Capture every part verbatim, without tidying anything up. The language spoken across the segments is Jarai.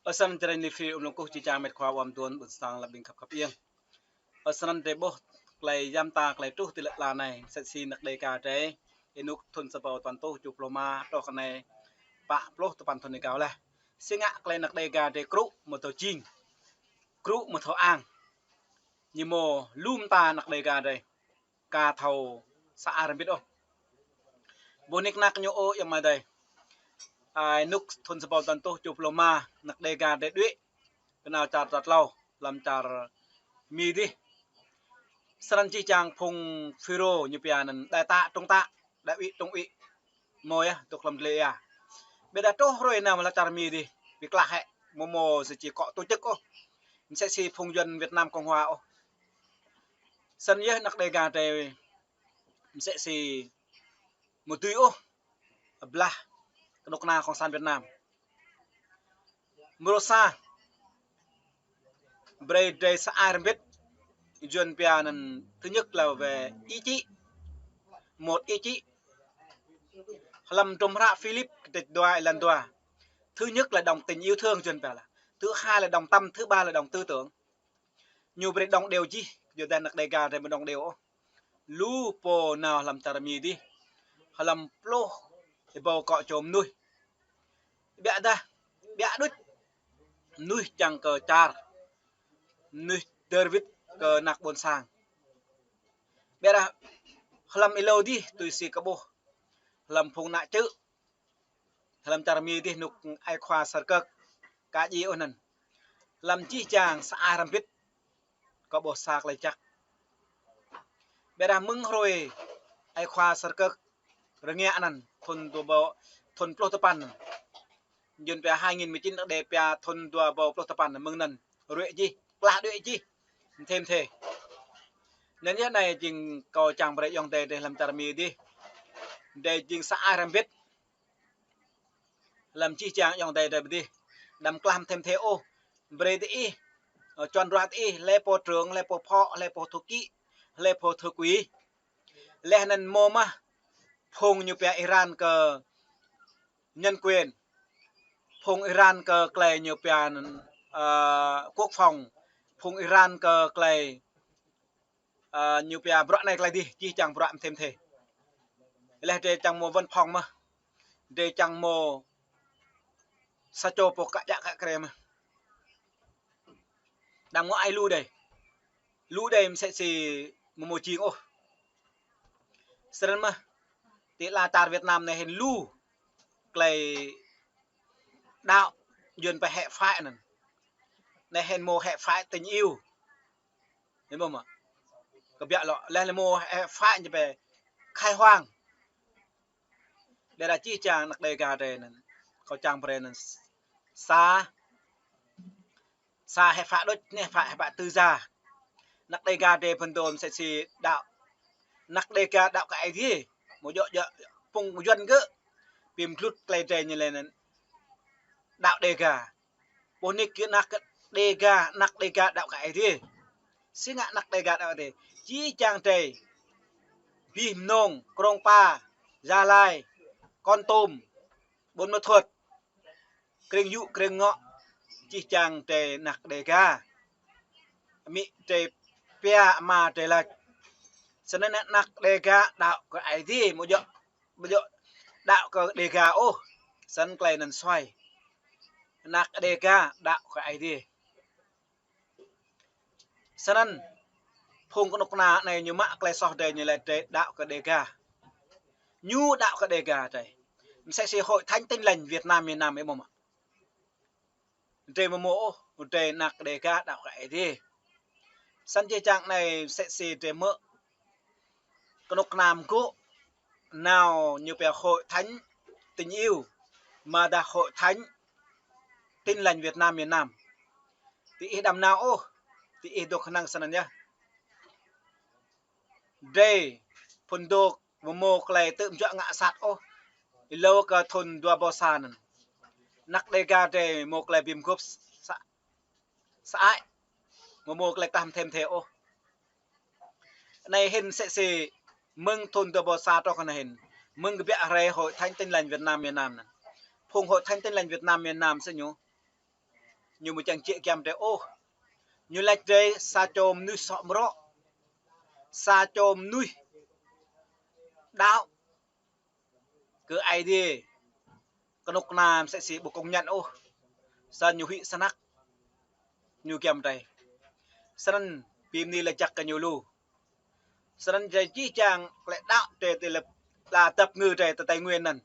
Ơ, snăn čơrêñ li phi ung lŏng kơkuh či čang met khua ƀuôn tuôn ƀuôn sang lăp ƀing khăp khăp iêng. Ơ, snăn drei ƀuh klei yam ta klei truh ti lŏn ala anei, msĕ si anak Đêga drei, ênuk thŭn sa rơbâo tơpăn rơtuh tơjuh pluh rơma truh kơ anei pă pluh tơpăn thŭn êgao leh. Si ngă klei anak Đêga drei krŭ amâo thâo jing, krŭ amâo thâo ang. Ñu mâo lu mta anak Đêga drei ka thâo sa ai hrăm bĭt ôh. Ƀuh nik nak ñu ôh ayŏng amai adơi. Ai, ênuk thŭn sa rơbâo tơpăn rơtuh tơjuh pluh rơma, anak Đêga drei đuĕ kơ nao čar tal tlâo, hlăm čar Mi dih. Snăn jih jang phung FULRO ñu pia anăn đại tá trung tá, đại úy trung úy. Mâo yơh, dôk hlăm dlê ia. Ƀiădah truh hruê nao hlăm čar Mi dih, bi klah hĕ, amâo mâo sa čô kŏ tổ chức ôh. Msĕ si phung Yuăn Việt Nam Cộng Hòa ôh. Snăn yơh anak Đêga drei msĕ si amâo dưi ôh blah knŭk kna cộng sản Việt Nam. Mrô sa, brei drei sa ai hrăm bĭt, Yuăn pia anăn thứ nhất là về ý chí. Một, ý chí. Hlăm hdruôm hră Philip kdrêč dua êlan dua. Thứ nhất là đồng tình yêu thương, Yuăn pia lah. Thứ hai là đồng tâm, thứ ba là đồng tư tưởng. Ñu brei đồng đều jih, yua dah anak Đêga drei amâo đồng đều ôh. Lu pô nao hlăm čar Mi dih, hlăm pluh êbâo kŏ čô mnuih. Ƀiădah, ƀiă đuč mnuih čiăng kơ čar, mnuih hdơr wĭt kơ anak ƀuôn sang. Ƀiădah hlăm êlâo dih tui si kơ ƀuh hlăm phung ană čư̆, hlăm čar Mi dih ênuk ai khua Sơrkơk ka djai ôh anăn. Hlăm jih jang sa ai hrăm bĭt kơ ƀuh sa klei jăk. Ƀiădah mơ̆ng hruê ai khua Sơrkơk rơngiă anăn thŭn dua êbâo, thŭn pluh tơpăn anăn. Yuăn pia hai nghìn mười chín, drei pia thŭn dua êbâo pluh tơpăn anăn, mơ̆ng anăn ruĕ jih, klah đuĕ jih, mthê mthê. Anăn yơh anei jing kâo čang brei ayŏng adei drei hlăm čar Mi dih, drei jing sa ai hrăm bĭt. Hlăm jih jang ayŏng adei drei ƀơ dih, đăm klah mthê mthê ôh. Brei diih, ơ, čuăn ruă diih, hlei pô trưởng, hlei pô phó, hlei pô thư ký, hlei pô thư ký. Leh anăn mâo mơh phung ñu pia êran kơ nhân quyền, phung êran kơ klei ñu pia anăn, ơ, quốc phòng, phung êran kơ klei, ơ, ñu pia bruă anei klei dih, jih jang bruă mthê mthê. Leh drei čang mâo văn phòng mơh, drei čang mâo sa čô pô kă djă kă kriê mơh. Đăm ngă ai lu đei. Lu đei msĕ si amâo mâo jing ôh. Snăn mơh, ti lăn čar Việt Nam anei hĭn lu klei đăo Yuăn pia hệ phái anăn. Anei hĭn mâo hệ phái tình yêu. Ih ƀuh mơ̆? Kbiă lŏ, leh anăn mâo hệ phái ñu pia khai hoang. Ƀiădah jih jang anak Đêga drei anăn, kâo čang brei anăn sa, sa hệ phái đuč, anei hệ phái, hệ phái tư gia. Anak Đêga drei phŭn dôm msĕ si đăo. Anak Đêga đăo kơ Aê Diê. Amâo djŏ, djŏ phung Yuăn gơ̆ bi mglŭt klei drei ñu lĕ anăn đăo Đêga. Ƀuh nik kơ anak Đêga, anak Đêga đăo kơ Aê Diê. Si ngă anak Đêga đăo kơ Aê Diê? Jih jang drei, Bih Mnông, Krông Pa, Gia Lai, Kon Tum, Ƀuôn Ma Thuột, Krêng Yŭ, Krêng Ngŏ, jih jang drei anak Đêga. Amĭ drei pia, ama drei lač. Snăn anak Đêga đăo kơ Aê Diê, amâo djŏ, amâo djŏ đăo kơ Đêga ôh. Snăn klei anăn suaih. Anak Đêga đăo kơ Aê Diê. Snăn phung knŭk kna anei ñu mă klei soh drei, ñu lač drei đăo kơ Đêga. Ñu đăo kơ Đêga drei. Msĕ si Hội Thánh Tin Lành Việt Nam miền Nam ih ƀuh mơ̆? Drei amâo mâo ôh, drei anak Đêga đăo kơ Aê Diê. Snăn jih jang anei msĕ si drei hmư̆ knŭk kna mgô̆ nao ñu pia Hội Thánh Tình Yêu, amâodah Hội Thánh Tin Lành Việt Nam miền Nam. Diih đăm nao ôh, diih dôk knang snăn yơh. Drei phŭn dôk amâo mâo klei tŭ mjuă ngă sat ôh. Êlâo kơ thŭn dua êbâo sa anăn, anak Đêga drei mâo klei bi mguôp sa, sa ai, amâo mâo klei kah mthê mthê ôh. Anei hĭn msĕ si mơ̆ng thŭn dua êbâo sa truh kơ anei hĭn, mơ̆ng kbiă hrei Hội Thánh Tin Lành Việt Nam miền Nam anăn. Phung Hội Thánh Tin Lành Việt Nam miền Nam sĭt ñu Ñu ƀu čang jĕ giăm drei ôh. Ñu laĭ drei sa čô mơnuih soh mrŏ, sa čô mơnuih đaŏ kơ Aê Diê, kơnuk kơna msĕ si ƀu kông ñăn ôh. Snăn ñu huĭ snăk, ñu giăm drei. Snăn bi mni laĭ jăk kơ ñu lu. Snăn drei jih jang klei đaŏ drei ti lĕ pla dăp ngư drei ti Tây Nguyên anăn,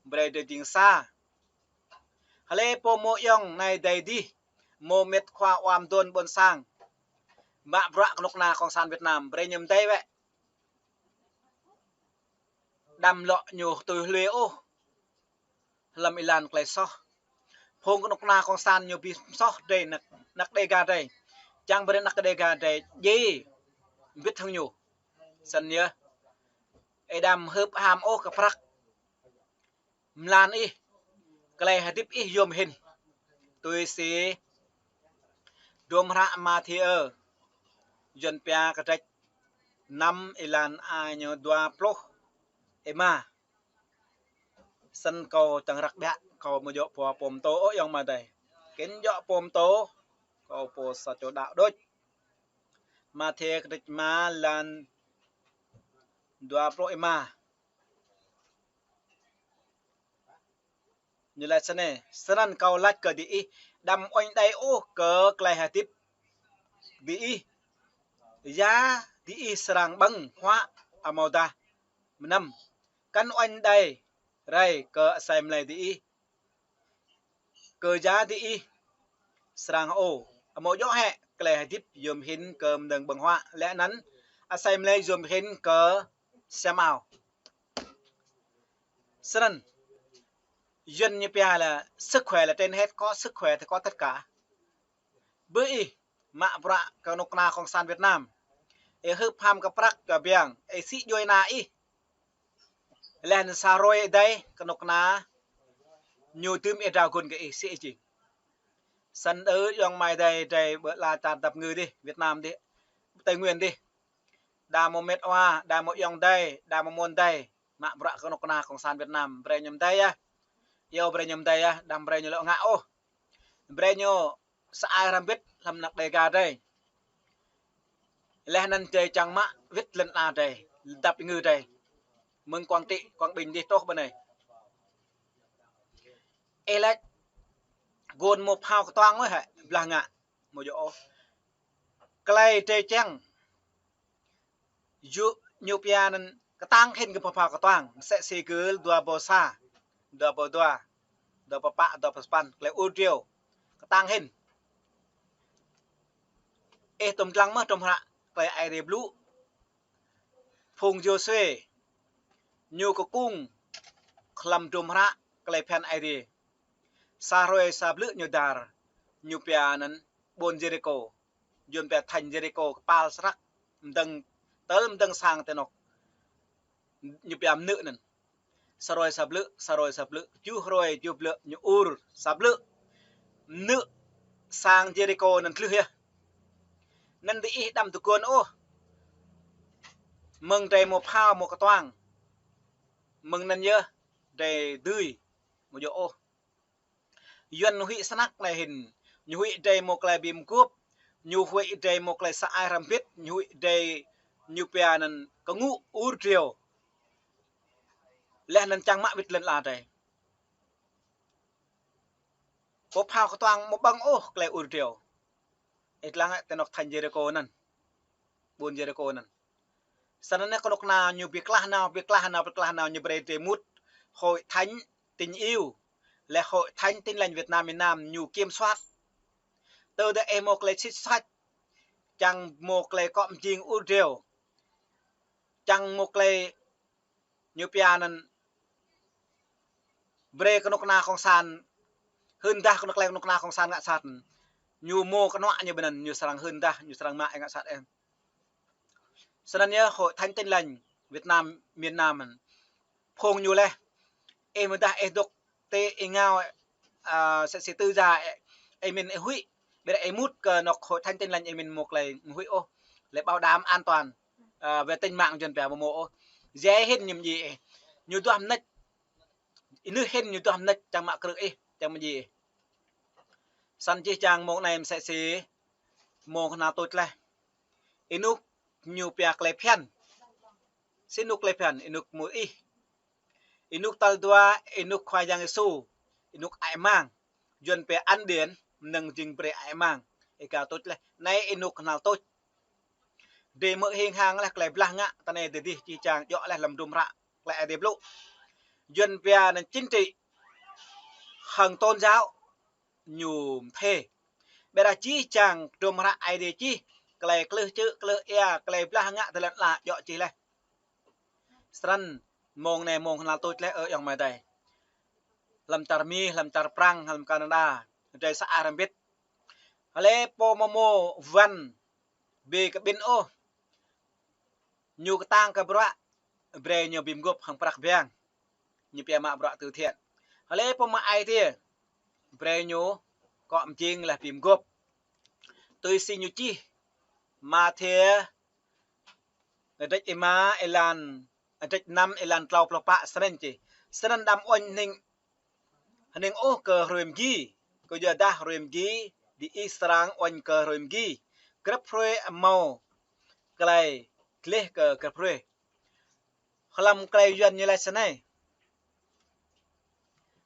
brei drei jing sa. Hlei pô mâo ayŏng anai adei dih, mâo mĕt khua wa mduôn ƀuôn sang, mă bruă kơnuk kơna Cộng sản Việt Nam, brei ñu mdei wĕ. Đăm lŏ ñu tui hlue ôh hlăm êlan klei soh. Phung kơnuk kơna Cộng sản ñu bi soh drei, anak, anak Đêga drei. Čang brei anak Đêga drei djai mbĭt hăng ñu. Snăn yơh. Ih đăm hưp ham ôh kơ prăk mlan ih, klei hơdip ih yôm hĭn. Tui si hdruôm hră Mathiơ, Yuăn pia kdrêč năm êlan a ñu dua pluh êma. Snăn kâo čang răk ƀiă, kâo amâo djŏ pô, pô mtô ôh ayŏng amai adei. Kĭn djŏ pô mtô, kâo pô sa čô đaŏ đôč. Mathiơ kdrêč êma êlan dua pluh êma. Ñu laĭ snei: Snăn kâo laĭ kơ diih, đăm uêñ đei ôh kơ klei hơdip diih, ya diih srăng ƀơ̆ng huă amâodah mnăm. Kăn uêñ đei rei kơ asei mlei diih, kơ ya diih srăng hơô. Amâo djŏ hĕ klei hơdip yôm hĭn kơ mnơ̆ng ƀơ̆ng huă, leh anăn asei mlei yôm hĭn kơ siam ao? Snăn, Yuăn ñu pia là sức khỏe là trên hết, có sức khỏe thì có tất cả. Bơ ih mă bruă kơnuk kơna Cộng sản Việt Nam, ih hưp ham kơ prăk kơ biang, ih sĭ djuê ana ih, leh anăn sa hruê adei kơnuk kơna ñu dưm ih drao gŭn kơ ih, sĭ ih jing. Snăn ơ ayŏng amai adei drei ƀơi ala čar dăp ngư dih, Việt Nam dih, Tây Nguyên dih. Đa mâo mĕt wa, đa mâo ayŏng adei, đa mâo môn adei, mă bruă kơnuk kơna Cộng sản Việt Nam, brei ñu mdei yơh. Iâu brei ñu mdei yơh, đăm brei ñu lŏ ngă ôh. Brei ñu sa ai hrăm wĭt hlăm anak Đêga drei. Leh anăn drei čang mă wĭt lăn ala drei, dăp ngư drei. Mơ̆ng Quảng Trị, Quảng Bình dih truh ƀơi anei. Ih laĭ gôn mâo phao kơtuang mơ̆ hĕ, blah ngă, amâo djŏ ôh. Klei drei čiăng yua ñu pia anăn kơtang hĭn kơ phao kơtuang, msĕ si gưl dua êbâo sa, dua êbâo dua, dua êbâo pă, dua êbâo sapăn, klei ur driâo. Kơtang hĭn. Ih tuôm dlăng mơ̆ hdruôm hră klei Aê Diê blŭ. Phung Yôsuê ñu kơkung hlăm hdruôm hră klei bhiăn Aê Diê. Sa hruê sa blư̆ ñu dar, ñu pia anăn ƀuôn Yêrikô. Yuăn pia thành Yêrikô, kơpal snăk, mdơ̆ng tơl mdơ̆ng sang ti anôk ñu pia mnư̆ anăn. Sa hruê sa blư̆, sa hruê sa blư̆, kjuh hruê kjuh blư̆ ñu ur sa blư̆. Mnư̆ sang Yêrikô anăn tlưh yơh. Anăn diih đăm tơguan ôh. Mơ̆ng drei mâo phao mâo kơtuang, mơ̆ng anăn yơh drei dưi, amâo djŏ ôh. Yuăn huĭ snăk anei hĭn, ñu huĭ drei mâo klei bi mguôp, ñu huĭ drei mâo klei sa ai hrăm wĭt, ñu huĭ drei ñu pia anăn kơngŭ ur driâo. Leh anăn čang mă wĭt lăn ala drei. Pô phao kơtuang amâo ƀơ̆ng ôh klei ur driâo. Ih dlăng hĕ ti anôk thành Yêrikô anăn, ƀuôn Yêrikô anăn. Snăn anei kơnuk kơna ñu bi klah nao, bi klah nao, bi klah nao, ñu brei drei mŭt Hội Thánh Tình Yêu, leh Hội Thánh Tin Lành Việt Nam miền Nam ñu kiểm soát. Tơdah ih mâo klei sĭt suač, čang mâo klei kŏ mjing ur driâo, čang mâo klei ñu pia anăn brei kơnuk kơna Cộng sản, hưn dah kơnuk, klei kơnuk kơna Cộng sản ngă sat. Ñu mâo kơnuă ñu ƀơi anăn, ñu srăng hưn dah, ñu srăng mă ih ngă sat ih. Snăn yơh Hội Thánh Tin Lành Việt Nam miền Nam anăn. Phung ñu leh, ih mơ̆ dah ih dôk ti ih ngao, a, sa si tư gia, ih, ih mĭn ih huĭ, ƀiădah ih mŭt kơ anôk Hội Thánh Tin Lành ih mĭn mâo klei huĭ ôh. Leh bảo đảm an toàn, a, về tính mạng Yuăn pia amâo mâo ôh. Yơh hĭn ñu mdjiê ih. Ñu duah mnêč. Ih nư hĭn ñu duah mnêč čang mă krư̆ ih, čang mdjiê ih. Săn jih jang mông anai msĕ si mông kơnăl tuč laih. Ênuk ñu pia klei phiăn. Sĭ ênuk klei phiăn, ênuk mơ̆ ih. Ênuk tal dua, ênuk Khua Yang Yêsu, ênuk ai mang. Yuan pia ăn điên, mơnơ̆ng jing brơi ai mang. Êka tuč laih. Anai ênuk kơnăl tuč. Drơi mơ̆ hing hăng laih klei blah ngă, tơ anai dơ̆ dih jih jang djơ̆ laih lăm hơdrôm hră klei Aê Diê blŭ. Yuan pia anăn chính trị hăng tôn giáo ñu mthê. Ƀiădah jih jang hơdrôm hră Aê Diê čih, klei klưh čư̆, klưh ia, klei blah ngă tơlơi lă djơ̆ čih laih. Srăn mông anai mông kơnăl tuč laih ơ ayŏng amai adơi. Lăm čar Mi, lăm čar Prăng, lăm Canada, drơi sa arăng bĭt. Hlơi pô mơ̆ mâo wăn bê kơ ƀĭn ôh, ñu kơtang kơ bruă, brơi ñu bi mguôp hăng prăk biang. Ñu pia mă bruă từ thiện. Hlơi pô mă ai tiê, brơi ñu kŏ mjing laih bi mguôp. Tui si ñu čih, Mathiơ, kdrêč êma, êlan, kdrêč năm, êlan klâo pluh pă snăn čih. Snăn đăm uêñ hning, hning ôh kơ hruê mgi, kyuadah hruê mgi diih srăng uêñ kơ hruê mgi. Grăp hruê mâo klei gleh kơ grăp hruê. Hlăm klei Yuan ñu laĭ snei.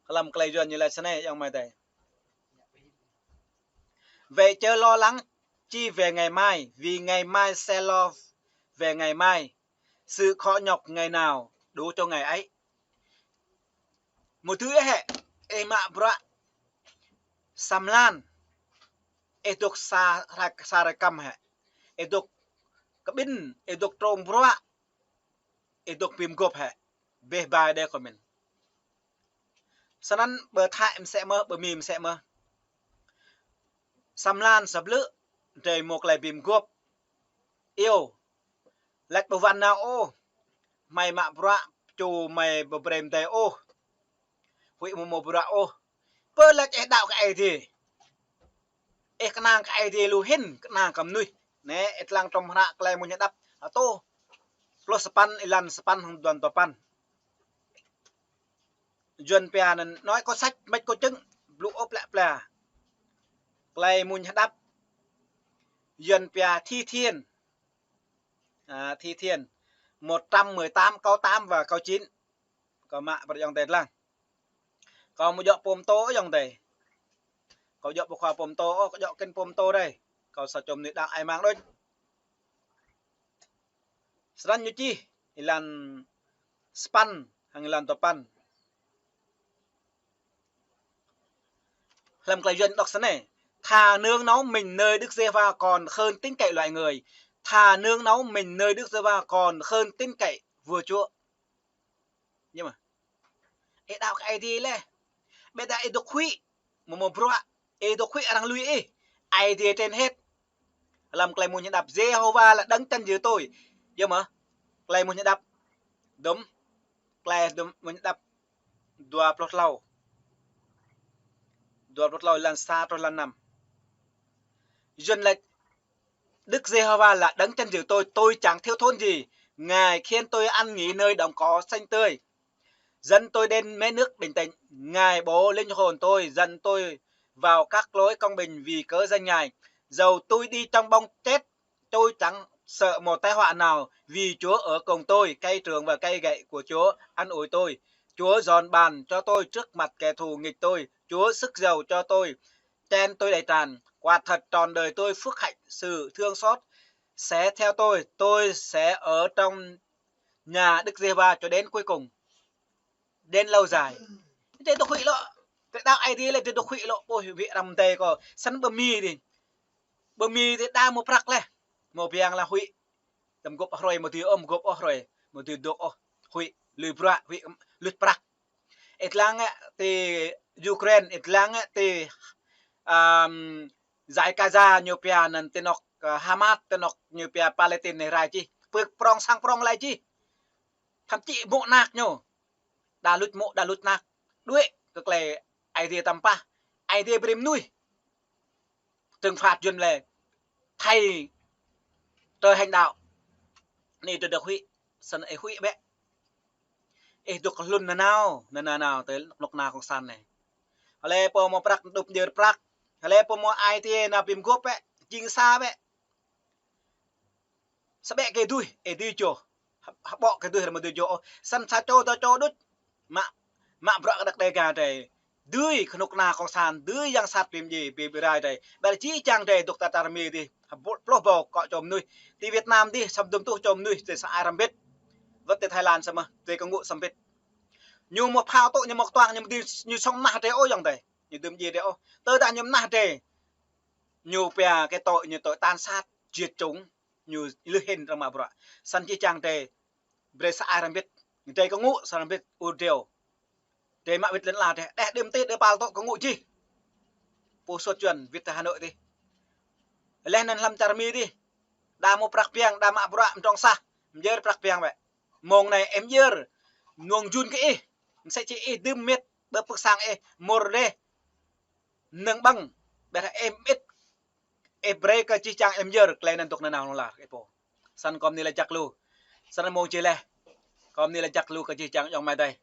Hlăm klei Yuan ñu laĭ snei, ayŏng amai adơi. Vậy chớ lo lắng chi về ngày mai, vì ngày mai sẽ lo về ngày mai. Sự khó nhọc ngày nào đủ cho ngày ấy. Mơ̆ tui hĕ, ih mă bruă sa mlan, ih dŏ sa hră, sa hră kăm hĕ, ih dŏ kơ ƀĭn, ih dŏ trông bruă, ih dŏ bi mguôp hĕ, beh bai đe kơ mĭn. Snăn ƀơ Thái msĕ mơh, ƀơ Mi msĕ mơh. Sa mlan sa blư̆, drơi mâo klei bi mguôp. Iâu, lač ƀu wăn nao ôh, hmei mă bruă, čô hmei ƀu brơi mdei ôh. Huĭ mơ̆ mâo bruă ôh. Pơ lač ih đaŏ kơ Aê Diê. Ih kơnang kơ Aê Diê lu hĭn, kơnang kơ mnuih. Anei, ih lăng trŏm hră Klei Mmuñ Hơđăp, hơtuh pluh sapăn, êlan sapăn hăng duapăn. Yuan pia anăn nói có sách mách có chứng, blŭ ôh plĕ pla. Klei Mmuñ Hơđăp, Yuan pia thi thiên. À, thi thiên. Một trăm mười tám, câu tám và câu chín. Kâo mă brơi ayŏng adơi lăng. Kâo mơ̆ djŏ pô mtô ayŏng adơi. Kâo djŏ pô khua pô mtô, kâo djŏ kĭn pô mtô đei. Kâo sa čô mnuih đaŏ ai mang đôč. Srăn ñu čih, êlan sapăn, hăng êlan duapăn. Hlăm klei Yuan đŏk snei: Thà nương náu mình nơi Đức Giê-hô-va còn hơn tín cậy loài người. Thà nương náu mình nơi Đức Giê-hô-va còn hơn tín cậy vua chúa. Ñu mơh. Ih đaŏ kơ Aê Diê leh. Ƀiădah ih dŏ huĭ, mơ̆ mâo bruă, ih dŏ huĭ arăng lui ih. Aê Diê trên hết. Hlăm Klei Mmuñ Hơđăp: Giê-hô-va là Đấng chăn chở tôi. Yơh mơh. Klei Mmuñ Hơđăp. Dŭm. Klei Mmuñ Hơđăp dua pluh tlâo. Dua pluh tlâo, êlan sa truh êlan năm. Yuan lač: Đức Giê-hô-va là Đấng chăn chở tôi, tôi chẳng thiếu thốn gì. Ngài khiến tôi ăn nghỉ nơi đồng cỏ xanh tươi. Dẫn tôi đến mé nước bình tĩnh. Ngài bổ linh hồn tôi, dẫn tôi vào các lối công bình vì cớ danh Ngài. Dầu tôi đi trong bóng chết, tôi chẳng sợ một tai họa nào, vì Chúa ở cùng tôi, cây trượng và cây gậy của Chúa an ủi tôi. Chúa dọn bàn cho tôi trước mặt kẻ thù nghịch tôi. Chúa xức dầu cho tôi, chén tôi đầy tràn. Quả thật trọn đời tôi phước hạnh, sự thương xót sẽ theo tôi. Tôi sẽ ở trong nhà Đức Giê-hô-va cho đến cuối cùng, đến lâu dài. Drơi dŏ huĭ lŏ. Drơi đaŏ Aê Diê leh drơi dŏ huĭ lŏ. Ƀuh wĭ arăng mdei kơ. Săn ƀơ Mi dih. Ƀơ Mi dih đa mâo prăk leh, mâo biang leh huĭ. Tăm gŏp ôh hrơi, mâo dưi ôh, mâo gŏp ôh hrơi, mâo dưi dŏ ôh. Huĭ, lui bruă, huĭ, luč prăk. Ih lăng ti Ukraine, ih lăng ti, ăm, giải Gaza ñu pia anăn ti anŏ, ơ, Hamas, ti anŏ ñu pia Palestine anei rai čih. Pơ prŏng sang prŏng laĭ čih. Thậm chí mŏ anak ñu. Đa luč mŏ, đa luč anak. Đuĕ kơ klei Aê Diê tăm pah. Aê Diê brơi mnuih trừng phạt Yuan leh. Thầy trời hành đạo. Anei drơi dŏ huĭ, săn ih huĭ bĕ. Ih dŏ hlŭn nanao, nanao, nanao, tơ anŏ nao cộng sản anei. Hlơi pô mâo prăk, đŭp djơr prăk. Tơlơi pô mơ̆ ai tiê nao pim gŏp bĕ, jing sa bĕ. Sa bĕ kơ dui, ê dui čô. Hă-, hă ƀŏ kơ dui ră mơ̆ dui čô ôh. Săn sa čô dua čô đôč. Mă, mă bruă kơ đăk Đêga drei. Dui kơnuk kơna kông san, dui yang sat pim dji, bi bi rai drei. Ƀĕ jih jang drei dŏ ta čar Mi dih. Hă ƀu-, pluh ƀâo kơ čô mơnuih. Ti Việt Nam dih, săm dŭm tuh čô mơnuih, ti sa ai răm bit. Wơ̆t ti Thái Lan samơ̆, ti kơ ngŏ săm bit. Ñu mơ̆ phao tŭ, ñu mơ̆ kơtuang, ñu mơ̆ dih, ñu sŏng mơnah drei ôh yŏng drei. Ñu dŭm dji drei ôh. Tơdah ñu mơnah drei. Ñu pia kơ tŏ, ñu tŏ tàn sát, giết chủng, ñu lưh hĭn ră mă bruă. Săn jih jang drei, brei sa ai răm bit, drei kơ ngŏ sa răm bit, ur dreo. Drei mă wĭt lŏn ala drei, đeh đưm tih, đưm pal tŏ kơ ngŏ jih. Pô sut čuăn, wĭt tơ Hà Nội dih. Leh anăn hlăm čar Mi dih. Đa mâo prăk biang, đa mă bruă, mdrŏng sah. Mjơr prăk biang bĕ. Mông anai ih mjơr. Mơ̆ng jun kơ ih. Msĕ či ih dŭm mĭt, ƀơ pơ̆k sang ih, mơ̆r dih. Mnơ̆ng ƀơ̆ng, ƀĕ ih mĭt, ih brei kơ jih jang ih mjơr, tơlơi anăn dŏ nanao hlŏng lar, ih pô. Săn kơ mơni lĕ jak lu. Săn mông či leh. Kơ mơni lĕ jak lu kơ jih jang yŏng amai adơi.